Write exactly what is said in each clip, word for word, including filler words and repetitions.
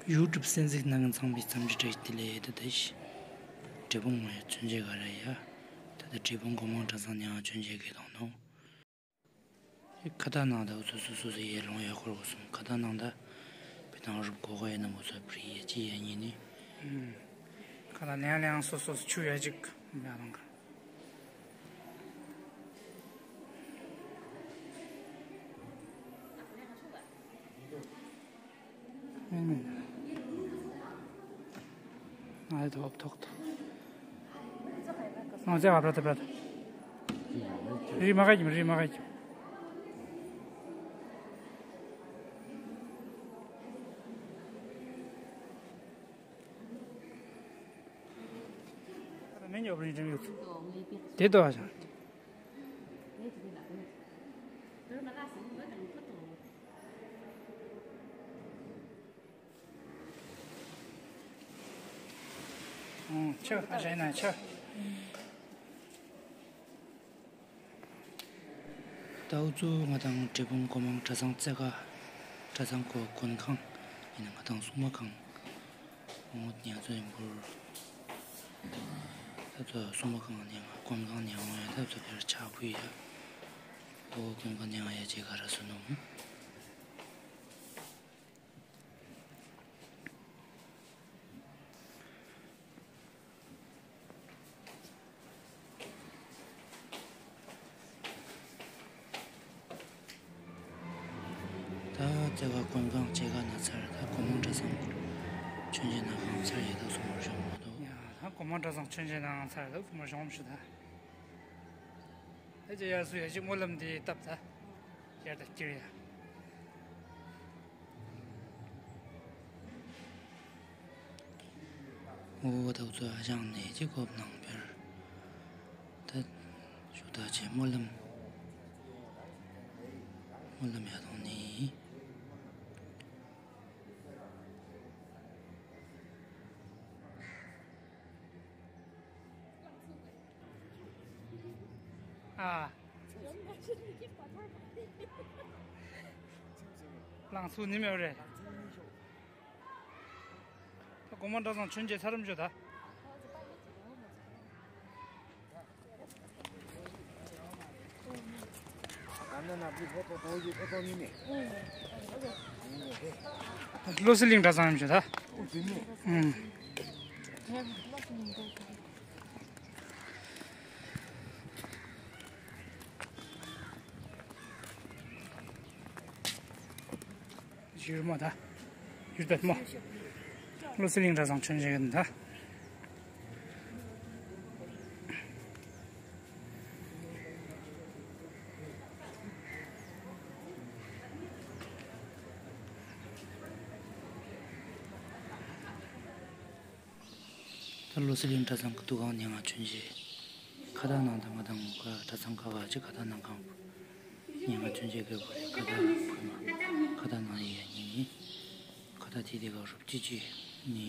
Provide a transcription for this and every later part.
ཡུ་ཊུབ་གསན་གཟིགས་གནང་མཁན་ཚང་མའི་འཚམས་འདྲི་བཀྲ་ཤིས་བདེ་ལེགས། ད་ལྟ་ཞིག་འབྲས་སྤུངས་མ་ཡ་མཚོན་བྱེད་ག་ར་ཡ། ད་ལྟ་འབྲས་སྤུངས་སྒོ་མང་གྲྭ་ཚང་ཉང་མཚོན་བྱེད་གི་དང་ནོ། ཁ་བཏགས་ནང་ད་འུ་ཚོ་སོ་སོ་སོ་ཡའི་ལུང་ཡ་འཁོར་དགོས་སོང་། ཁ་བཏགས་ནང་ད་བེ་ཐང་རུབ་གོ་ག་ཡ་ན་མོ་ཚོ་པྲི་ཡ་ཅི་ཡ་ཉི་ནི། ཁ་བཏགས་ལེང་ལེང་སོ་སོ་སོ་ཆུ་ཡ་ཅིག་ཡ་དང་ག་ང་ཡི་ཐོག་ཐོག་ཐོག་ང་ཚེ་བ་བྲ་ཐ་བྲ་ཐ། རི་མ་ཁ་གྱིམ་རི་མ་ཁ་གྱིམ། མེ་ཉོ་བར་འགྲིམ་ཡོད། དེ་ལྟ་བ་བྱ། ཆུ་ཨ་ཞེ་ན་ཆུ། ད་འུ་ཚོ་ང་དང་འབྲས་སྤུངས་སྒོ་མང་གྲྭ་ཚང་རྩེ་ཁ་གྲྭ་ཚང་གོ་མགོན་ཁང་ཡིན་ན་ང་དང་སྲུང་མ་ཁང་། འོ་ང་ཚོ་ཡིན་པུར་ད་ཚོ་སྲུང་མ་ཁང་ནས་ང་མགོན་ཁང་ནས་འོང་ཡ། ད་ཚོ་དེར་ཕྱག་ཕུལ་ཡ། འོ་མགོན་ཁང་ནས་འོང་ཡ་ཅེ་ག་ར་སུ་ནོ། ད་རྩེ་ཁ་མགོན་ཁང་བཅས་ཁ་ན་ཚར། ད་སྒོ་མང་གྲྭ་ཚང་མཆོད་མཇལ་གནང་ཁང་ཚར་ཡོད་དོ་སོང་བར་བྱུང་མ་གཏོགས། ཡ་ད་སྒོ་མང་གྲྭ་ཚང་མཆོད་མཇལ་གནང་ཚར་ཡོད་དོ་སོང་བར་བྱུང་མ་ཞུ་ད། ཨེ་ཅེ་ཡ་སུ་ཡ་ཅིག་སྨོན་ལམ་འདི་བཏབ་ད། ཡར་ད་ཀིར་ཡ། འོ་ད་འུ་ཚོ་ཨ་ཞང་ནས་ཅིག་གོབ་ནང་བེར། ད་ཞུ་ད་ཆེ་སྨོན་ལམ། སྨོན་ལམ་ཡ་དང་ནི། ཨ། ལང་ཚོ་ནི་མེད་རེད། ད་སྒོ་མང་གྲྭ་ཚང་མཆོད་མཇལ་ཚར་རམ་ཞུ་ད། བློ་གསལ་གླིང་གྲྭ་ཚང་ཡིན་ཞུ་ད། ཨུ་ཟིན་ནི། ཨུ། ཡུར་མ་ད། ཡུར་ད་མ། བློ་གསལ་གླིང་གྲྭ་ཚང་མཆོད་མཇལ་གི་ད། ད་བློ་གསལ་གླིང་གྲྭ་ཚང་གི་འདུ་ཁང་ནས་ང་མཆོད་མཇལ། ཁ་བཏགས་ནང་ད་ང་དང་ངོ་ཁ་གྲྭ་ཚང་ཁ་བ་ཅིག་ཁ་བཏགས་ནང་ཁང་ནས་ང་མཆོད་མཇལ་དགོས་པ་རེད། ཁ་བཏགས་ཁ་བཏགས་ནང་ཡི་ཡ་ཉིན་ནི་ཁ་བཏགས་དེ་དེ་ག་རུབ་ཅི་ཅི་ནི།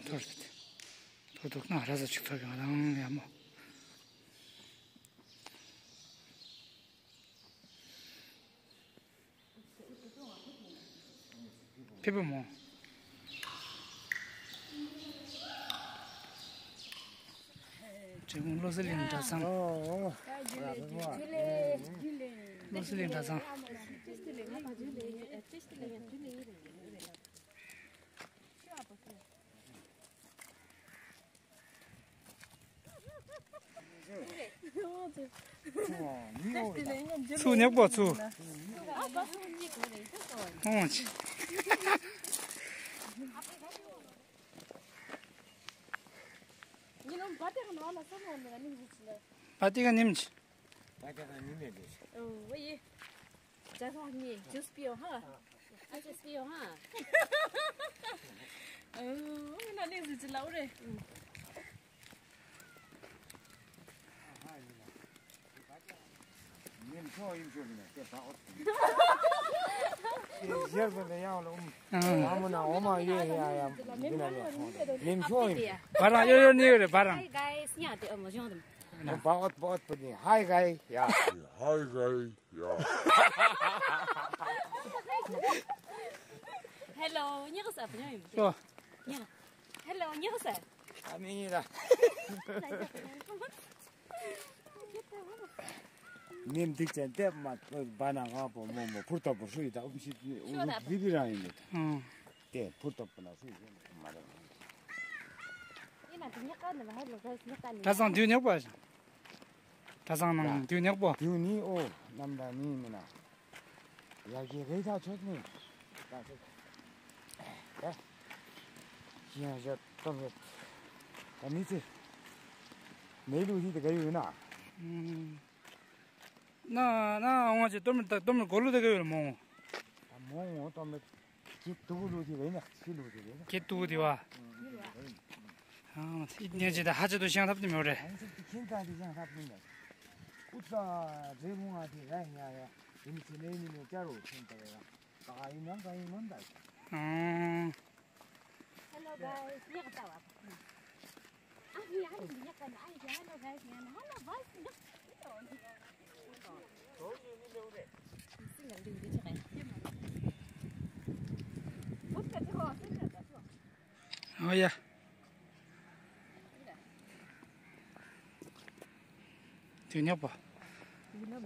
ཐོར་ཐོར་ཐོར་ཐོར་ན་ར་ས་ཅིག་ཐོར་གི་ང་དང་ཡ་མོ། ཕེབས་པ་མོ། བློ་གསལ་གླིང་གྲྭ་ཚང་། བློ་གསལ་གླིང་གྲྭ་ཚང་། ཚུགས་ཉག་པོ་ཚུགས། ཨོང་ཆི། བ་ཏི་ཀ་ནིམ་ཆི། བ་ཏི་ཀ་ནིམ་ཡ་ལེ། ཇ་ཁང་ནི་ཇུས་པིའོ་ཧ། ཨ་ཇུས་པིའོ་ཧ། ཨོ་ན་ནི་ཟི་ཅི་ལའོ་རེ། ཉིན་ཆོག་ཡིན་ཆོག་མིན་ན་དེ་བ་ཨོ། ཞེར་བ་ལ་ཡང་ལ་ཨུམ། ཨ་མོ་ན་འོ་མ་ཡོད་ཡ་ཡ་མི་ན་ལ་ཉིན་ཆོག་ཡིན། བ་རང་ཡོད་ཡོད་ནི་ཡོད་རེད་བ་རང་། Hi guys ཉ་དེ་ཨོ་མོ་ཞོང་དམ། བ་ཨོ་བ་ཨོ་པ་ནི་Hi guys ཡ། Hi guys ཡ། Hello ཉག་ས་བ་ཉག་ཡིན། ལོ། ཉག Hello ཉག་ས། ཨ་མི་ཡིན་ལ། ནེམ་ཐིག་ཅན་ཏེབ་མ་བ་ན་ང་པོ་མོ་མོ་ཕུར་ཏོ་པོ་ཧྲུ་ཡི་ད་ཨུམ་ཤི་ཨུ་རི་རི་རང་ཡིན་ནོ། ཨང་། ཏེ་ཕུར་ཏོ་པོ་ན་ཧྲུ་ཡི་མ་རེད། ཡིན་ན་དེ་ཉག་ཀ་ནི་ལ་ཧེ་ལོ་ག་ཉག་ཀ་ནི། གྲྭ་ཚང་དུས་ཉག་པ་ཞིག་གྲྭ་ཚང་ནང་དུས་ཉག་པོ། དུས་ནི་ཨོ་རྣམ་དང་ནི་མི་ན། ཡ་གི་རེ་ཐག་ཆོད་ནི། ད་ཚེ། ད། ཤི་ཡང་ཞོ་སྟོབས་ཡོད། ད་མི་ཚེ། མེ་ལུག་ཧི་ད་ག་ཡོད་ན། ཨུམ། ན་ན་འོང་ཅི་སྟོབས་མི་ད་སྟོབས་མི་གོ་ལུག་ད་ག་ཡོད་ལ་མོ། ད་མོ་ངོ་སྟོབས་མི། ཁྱེད་དུ་གུ་ལུག་དེ་རེད་ན་ཁྱེད་ལུག་དེ་རེད་ན། ཁྱེད་དུ་གུ་དེ་བ། ཨང་། ཨིད་ཉན་ཅི་ད་ཧ་ཅི་དུ་ཤང་ཐབས་དེ་མེད་རེད། ཨང་ཅི་དེ་ཁྱེད་ད་དེ་ཤང་ཐབས་དེ་མེད། ཨུ་ཙ་རེ་བུང་ཨ་དེ་ར་ཉ་ཡ། དེ་མི་ཚེ་ནས་ནི་ནས་ཅ་རུ་ཁྱེད་ད་རེད་ར། ད་ཨིན་ནམ་ད་ཨིན་ནམ་ད། ཨང་། Hello guys ཉག་ལྟ་བ། ཨ་ནི་ཨ་ནི་ཉག་ལྟ་ན་ཨ་ཡི་Hello guys ཉག་ན་Hello guys ཉག་ཨོ་ཡ། དུས་ཉག་པ། ཡ་ད་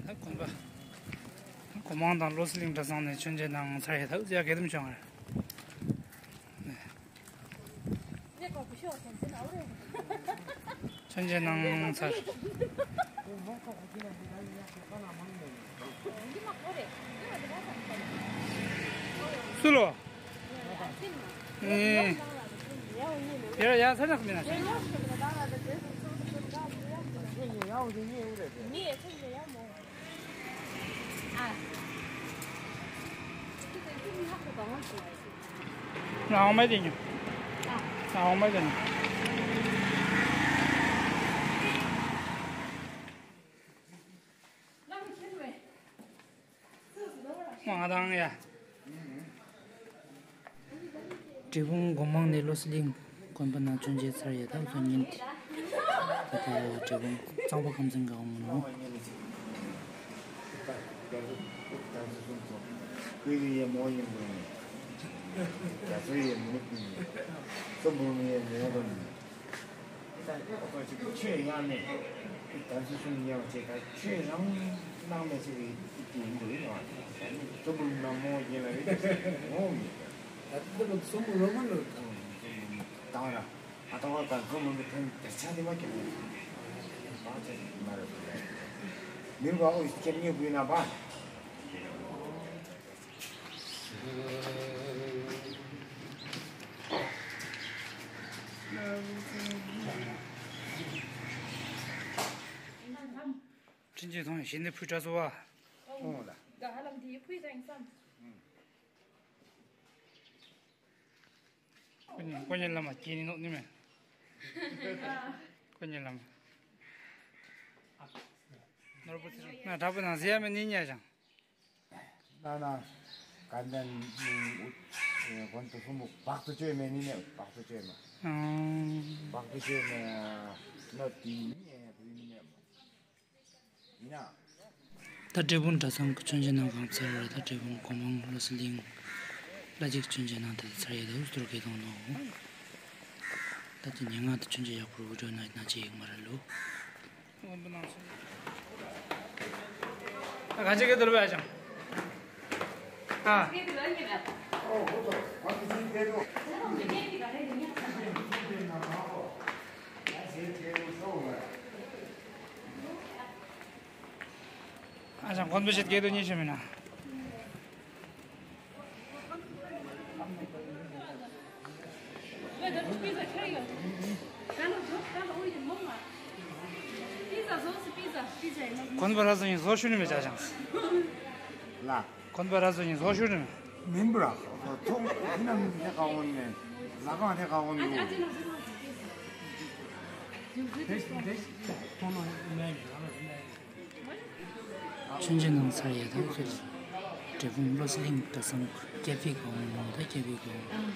དགོན་པ། སྒོ་མང་དང་བློ་གསལ་གླིང་གྲྭ་ཚང་ནས་མཆོད་མཇལ་གནང་ཚར་ཡོད། ད་ཡ་གེ་དམ་བྱུང་བ་རེད། མཆོད་མཇལ་གནང་ཚར། སུ་ལོ། ཨེ། ཡར་ཡར་ས་ནག་མིན་ན། ང་འོང་མ་དེ་ཉོ། ང་འོང་མ་དེ་ཉོ། ང་དང་ཡ། འབྲས་སྤུངས་སྒོ་མང་ནས་བློ་གསལ་གླིང་དགོན་པ་ནང་མཆོད་མཇལ་ཚར་ཡོད། ད་གཟུགས་བརྙན་དེ་ད་ལྟ་འབྲས་སྤུངས་གཙང་པ་ཁམས་ཚན་གྱི་འོང་ནོ། ད་ཁོ་ཅིག་ཆོས་ཡང་མེད། ད་ཚོ་གསུམ་ཉལ་བྱས་ད་ཆོས་རང་གནང་མེད་ཟེར་བའི་དེ་ཡིན་དགོས་ཡིན་ནོ། གསུམ་པོ་ནང་མོ་རྒྱན་ལ་རེད་ངོ་མི། ད་ལྟ་གསུམ་པོ་རོ་མ་ནོ། དང་ར་ཨ་ཏོ་བ་ག་གསུམ་པོ་ནི་ཐོན་དེ་ཆ་དེ་མ་ཁྱེར་ནས་བ་ཆ་མ་རེད། མི་རུ་བ་ཨོ་ཁྱེར་ཉེ་བུ་ཡིན་ན་བ། དྲིན་ཅན་མཐོང་ཞིག་འདི་ཕུལ་དྲག་སོ་བ། ཨོ་ལ། ད་ཧ་ལམ་དེའི་ཕུལ་དྲག་ཡིན་བསམ། ཀུན་ཉན་ཀུན་ཉན་བླ་མ་སྐྱེས་ནི་ནོག་ནི་མེད། ཀུན་ཉན་བླ་མ། ནོར་བུ་ཚེ་རིང་ན་དྲག་པོ་ནང་ཟེར་ཡ་མེད་ནི་ཉལ་ཞང་། ན་ན། དགའ་ལྡན་གོན་དུ་ཧུ་མུ་བག་ཏུ་བཅོས་མེད་ནི་ནས་བག་ཏུ་བཅོས་མ། ཨང་། བག་ཏུ་བཅོས་མེད། ནོ་དི་ནི་ནས་བུ་ནི་ནས་ཡིན་ན། ད་འབྲས་སྤུངས་གྲྭ་ཚང་གི་མཆོད་མཇལ་གནང་གང་ཚར་རེད། ད་འབྲས་སྤུངས་སྒོ་མང་བློ་གསལ་གླིང་བླ་གཅིག་མཆོད་མཇལ་གནང་དེ་ཚར་ཡོད། ད་ཨུ་ཏུར་གེ་དང་ནོ། ད་ལྟ་ཉེ་ང་དུ་ཆུང་ཆུང་ཡག་པོ་འུ་ཚོ་ན་ན་ཅི་ཡིག་མ་ར་ལུ། ཨ་ག་ཅི་གི་དུར་བ་ཅང་། ཨ། ཨ་ཅང་གོན་པོ་ཞིག་སྐད་དུ་ཉེ་ཤེས་མིན་ན། གོན་པ་ར་བཟོ་ཡིན་བཟོ་ཤུ་ནི་མེད་ཅག་ཅང་། ལ། གོན་པ་ར་བཟོ་ཡིན་བཟོ་ཤུ་ནི་མེད། མིན་པ་ར། ཐོང་ཁྱི་ནམ་དེ་ག་འོན་ནས། ལ་གང་དེ་ག་འོན་འདུག་ཆུང་ཆུང་ནང་ཚར་ཡ་དང་ཁྱོད། འབྲས་སྤུངས་བློ་གསལ་གླིང་ག་སང་སྐྱ་ཕིག་ག་འོང་ནོ་ད་སྐྱ་ཕིག་ག་འོང་།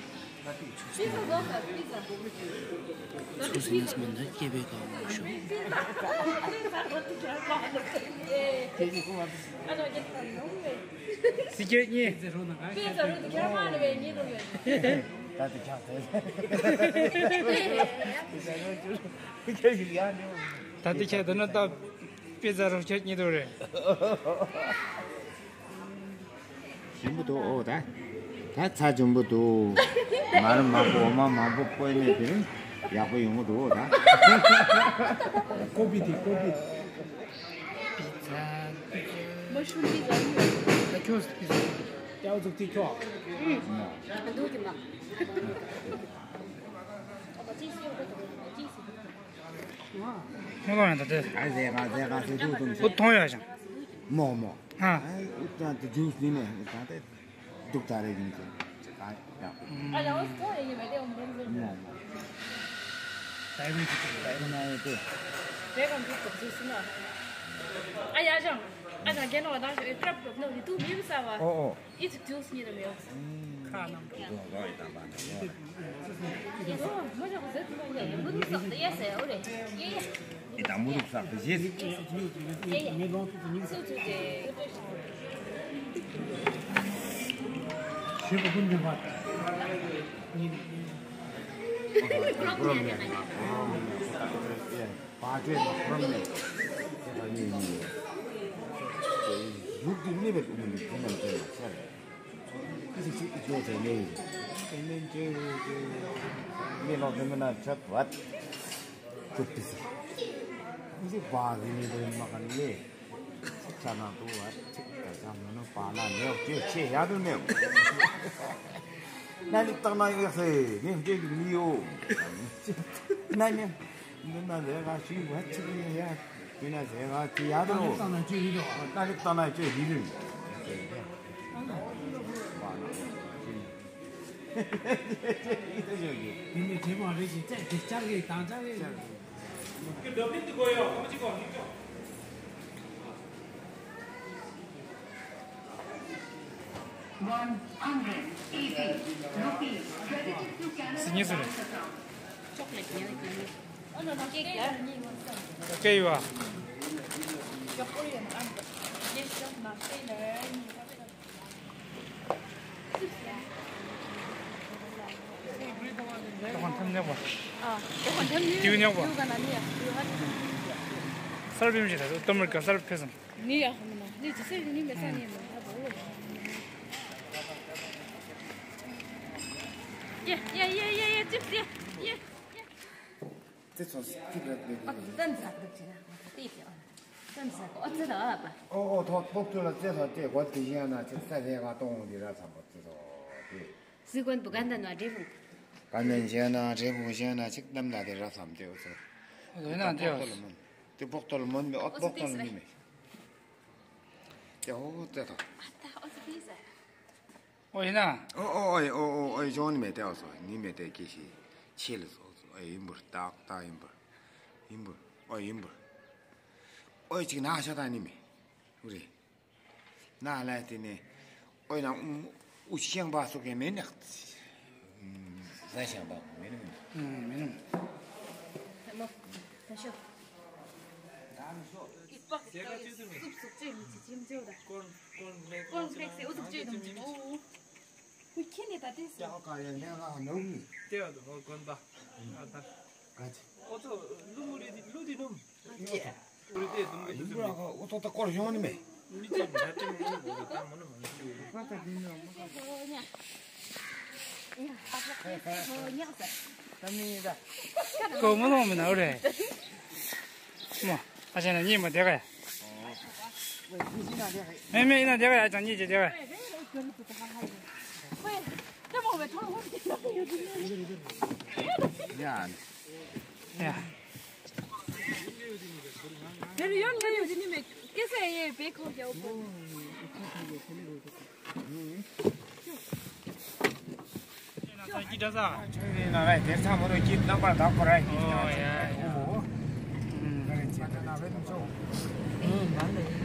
ཆུ་སི་ནས་མ་ད་སྐྱ་ཕིག་ག་འོང་ཤོག་སི་ཀྱོད་གཉིས། ད་དེ་ཁྱག་དེ། ད་དེ་ཁྱག་དེ་ན་ད། པེ་ཛ་རོ་ཁྱོད་གཉིས་འདུག་རེད། ཞིམ་པོ་འདུག་ཨོ་ད། ད་ཚ་འཇམ་པོ་འདུག་མར་མང་པོ་འོ་མ་མང་པོ་བསྐོལ་ནས་དེ་རིང་ཡག་པོ་ཡོང་གི་འདུག་ཨོ་ད། ཀོ་པི་དེ་ཀོ་པི། པི་ཛ། མ་ཤུ་པི་ཛ་ཡོད། ད་ཁྱོད་པི་ཛ། ཀྱའོ་ཙུག་དེ་ཁྱོད། ཨ་འདུག་གི་མ། ཨ་ཅིག་སི་ཡོད་གོ་ཏོ་ཅིག་སི། ཁོང་ལ་ཡང་ད་ལྟ། ཨ་ཟེ་ག་ཟེ་ག་ཟེ་དུ་དུ་ཨུ་ཐོང་ཡ་ཞང་། མོ་མོ། ཧ། ཨ་ཨུ་ཏང་དུ་ཇུས་ནི་ནི་ཨུ་ཏང་དེ་དུག་ད་རེ་ཡིན་ཏེ། ཨ་ཡ་ཨུ་ཐོང་ཡ་ཡིན་མེད་དེ་ཨུ་མོ་མོ། ད་ཡིན་ཏེ་ད་ཡིན་ན་ཡོད་དེ། དེ་གང་དུ་དུག་ཇུས་ན། ཨ་ཡ་ཞང་། ཨ་ཞང་རྒན་ནོ་བ་དང་ཞོ་ཨེ་ཀྲབ་ཀྲབ་ནོ་ཡི་དུ་མི་བི་ས་བ། ཨོ་ཨོ། It's juice near the milk. ཁ་ནང་དུ། ཡི་དམ་མུ་རུབ་སག་ཏུ་བཞེས། ཞེས་པ་ཀུན་འདུས་པ། བག་གྲོས་དང་ཁོམ་ནས་དེ་དང་གཉིས་གཉིས་ཡོད། གཟུགས་ཀྱི་གནས་པའི་དབུ་མ་ནི་དེ་རྣམས་ཀྱང་ཡང་ཤར། ཨི་ཤི་ཤི་ཨི་ཤོ་དེ་ནས་ཡིན། དེ་ནས་ཀྱེ་ཀྱེ་མི་ལོག་དེ་མི་ན་ཆབ་བད་ཀུ་ཏི་སི་ཨི་ཤི་བ་གི་ནི་དེ་མ་ག་ནི་ལས་ཆ་ན་དུ་བ་ཚིག་ད་ཆ་མི་ནུ་པ་ན་ནེའོ་ཀྱེ་ཆེ་ཡ་དུ་ནེའོ་ན་ལི་བཏང་ན་ཡག་སེ་ནེ་ཀྱེ་གི་མི་ཡོ་ན་ནེ། འདི་ན་ཟེ་ག་ཞིག་བ་ཆི་གི་ཡ། འདི་ན་ཟེ་ག་ཅི་ཡ་དོ། ཏ་ལིབ་ཏ་ན་ཅི་ཡི་རུ། ཏ་ལིབ་ཏ་ན་ཅི་ཡི་རུ། འདི་ནི་དྲི་མ་རེ་ཞིག་བཙལ་ཏེ་བཅར་གི་དང་བཅར་གི། One hundred eighty rupees credited to Canara Bank account. Chocolate ཉལ་གྱིན། ཨ་ནི་ན་ཀེག་ལ། ཀེག་ཡོད་པ། ཏོག་ཁོན་ཐམ་ཉག་པ། ཨ། ཏོག་ཁོན་ཐམ་ཉག་པ། ཏིའུ་ཉག་པ། ཏིའུ་ག་ན་ནི་ཡ། ཏིའུ་ཧ། སར་བིམ་ཞིག་ད་ཏོ་མར་ག་སར་ཕེ་སམ། ནི་ཡ་ཧ་མ་ན། ནི་ཇི་སེ་ནི་མེ་ས་ནི་མ་ཧ་བོ། ཡེ་ཡེ་ཡེ་ཡེ་ཡེ་ཅིབ་ཡེ་ཡེ། ཙེ་ཚོ་སི་ཀི་ར་བེ་ཨ་ཙི་ཙན་ཙ་ཙི་ཙི་ཙི་ཙི་ཙི་ཨ་ཙི་ཙ་ཨ་ཙི་ཙ་ཨ་པ། ཨོ་ཨོ་ཐོ་ཐོ་ཐོ་ལ་ཙེ་ཚོ་ཙེ་གོ་ཏི་ཡ་ན་ཙེ་ཙ་རེ་ག་ཏོང་ལི་ར་ཚ་པ་ཙེ་ཚོ་ཏེ། སི་ཀོན་བུ་གན་དན་བ་འབྲས་བུ། གན་དན་ཞེ་ན་འབྲས་བུ་ཞེ་ན་ཅིག་གནམ་ལ་དེ་ར་ཚམ་ཏེ་ཨོ་ཙེ། ཨོ་ཡོད་ན་ཏེ་ཨོ་ཙེ། ཏེ་པོག་ཏོ་ལ་མོན་མི་ཨོ་པོག་ཏོ་ལ་མི་མེ། ཏེ་ཨོ་ཙེ་ཐོ། ཨ་ཏ་ཨོ་ཙེ་ཕི་ཟ། ཨོ་ཡིན་ན། ཨོ་ཨོ་ཨོ་ཨོ་ཨོ་ཨོ་ཡོང་ནི་མེད་དེ་ཨོ་སོ་ནི་མེད་དེ་ཀི་ཤི་ཆེ་ལ་སོ་སོ་ཨོ་ཡིན་པར་ཏག་ཏག་ཡིན་པར་ཡིན་པར་ཨོ་ཡིན་པར་ཨོ་ཅིག་ན་ཤ་ཏ་ནི་མེད་རེད་ན་ལ་དེ་ནས་ཨོ་ཡིན་ན་ཨུ་ཤང་པ་སོ་གེ་མེད་ནག་ཟ་ཤང་པ་མེད་ནི་མེད་ནི་མེད་ནི་མེད་ད་ཤོ། Corn flakes. ཁྱེད་ནི་ད་ལྟའི་ཀྱག་ཀ་ཡ་ལེ་ང་ནོ་མི། ལྟེ་བ་དུ་ཧོ་དགོན་པ། ཨ་ད། ག་ཅི། ཨོ་ཚོ་ཀླུ་མུ་རི་དི་ཀླུ་དི་ནུམ། ཀླུ་དི་དུམ་གི་ཡིན་དུམ་གི། ཨོ་ཏོ་ཏ་སྐོར་ཡོང་ནི་མེད། མི་ཚེ་འདྲ་ཏེ་མོ་ནི་མོ་ད་མོ་ནི་མོ་ནི། ཀོ་མོ་ལོང་མི་ན་འོ་རེད། མོ། ཨ་ཅག་ན་གཉིས་མོ་དེ་ག་ཡ། མེ་མེ་ཡིན་ན་དེ་ག་ཡ་ཅང་གཉིས་ཀྱི་དེ་ག་ཡ། ཡ། དེ་ཡོད་ལེ་ཡོད་དེ་ནི་མེད་སྐད་ས་ཡེ་བེ་ཁོ་རྒྱ་བོ། ཀྱི་འདྲ་ས། ཆོས་རེ་ན་ར་དེར་ཚང་མོ་རོ་ཀྱི་རྣམ་པར་དག་པ་ར་ཀྱི་ཨོ་ཡ་ཡ། ཨོ། ཨུམ། ཨུམ།